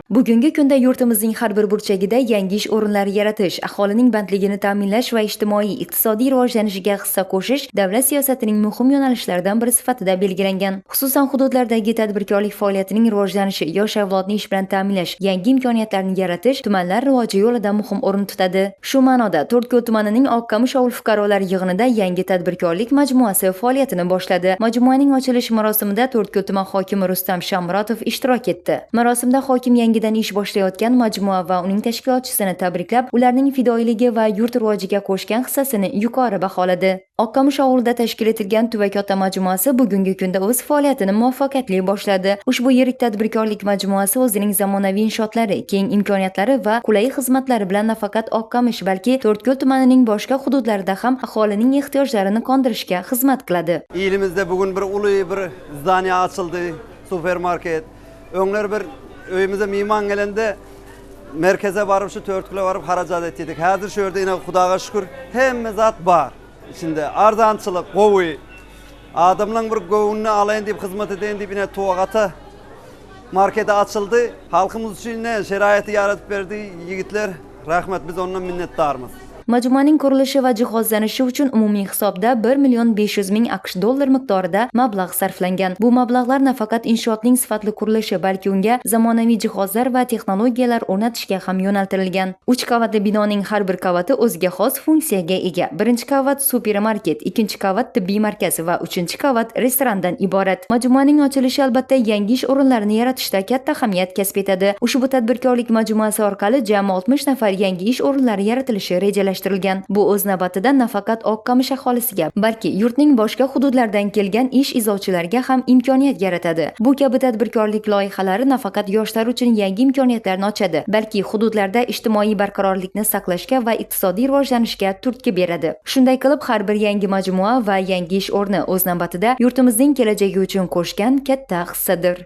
Bugungi kunda yurtimizning har bir burchagida yangi ish o'rinlari yaratish, aholining bandligini ta'minlash va ijtimoiy, iqtisodiy rivojlanishiga hissa qo'shish davlat siyosatining muhim yo'nalishlaridan biri sifatida belgilangan. Xususan, hududlardagi tadbirkorlik faoliyatining rivojlanishi, yosh avlodni ish bilan ta'minlash, yangi imkoniyatlarni yaratish tumanlar rivoji yo'lida muhim o'rin tutadi. Shu ma'noda To'rtko'l tumanining Oqqamish ovul fuqarolar yig'inida yangi tadbirkorlik majmuasi faoliyatini boshladi. Majmuaning ochilish marosimida To'rtko'l tuman hokimi Rustam Shamurotov ishtirok etdi. Marosimda hokim yangidan ish boshlayotgan majmua va uning tashkilotchisini tabriklab, ularning fidoyiligi va yurt rivojiga qo'shgan hissasini yuqori baholadi. Oqqamish ovulida tashkil etilgan Tuvak ota majmuasi bugungi kunda o'z faoliyatini muvaffaqiyatli boshladi. Ushbu yirik tadbirkorlik majmuasi o'zining zamonaviy inshootlari, keng imkoniyatlari va qulay xizmatlari bilan nafaqat Oqqamish, balki To'rtko'l tumanining boshqa hududlarida ham aholining ehtiyojlarini qondirishga xizmat qiladi. Ilimizde bugün bir ulu bir zdание açıldı, supermarket. Öňler bir öyümüze meyman gelende merkeze varıp şu Törtküle varıp haracat ettik. Hazır şu yerde yine Xudaga şükür hemme zat var. İçinde arzançılık, gowy. Adamların bir gövünü alayın deyip hizmet edeyim deyip yine Tuvak ata markete açıldı. Halkımız için ne şeraiti yaratıp verdi yigitler. Rahmet, biz ondan minnetdarımız. Majmuaning qurilishi va jihozlanishi uchun umumiy hisobda 1 million 500 ming AQSh dollar miqdorida mablag' sarflangan. Bu mablag'lar nafaqat inshootning sifatli qurilishi, balki unga zamonaviy jihozlar va texnologiyalar o'rnatishga ham yo'naltirilgan. 3 qavatli binoning har bir qavati o'ziga xos funksiyaga ega. Birinchi qavat supermarket, ikkinchi qavat tibbiy markaz va uchinchi qavat restorandan iborat. Majmuaning ochilishi albatta yangi ish o'rinlarini yaratishda katta ahamiyat kasb etadi. Ushbu tadbirkorlik majmuasi orqali jami 60 nafar yangi ish o'rinlari yaratilishi rejalashtirilgan. Bu o'z navbatida nafaqat Oqqamish aholisiga, balki yurtning boshqa hududlaridan kelgan ish izlovchilarga ham imkoniyat yaratadi. Bu kabi tadbirkorlik loyihalari nafaqat yoshlar uchun yangi imkoniyatlarni ochadi, balki hududlarda ijtimoiy barqarorlikni saqlashga va iqtisodiy rivojlanishga turtki beradi. Shunday qilib, har bir yangi majmua va yangi ish o'rni o'z navbatida yurtimizning kelajagi uchun qo'shgan katta hissadir.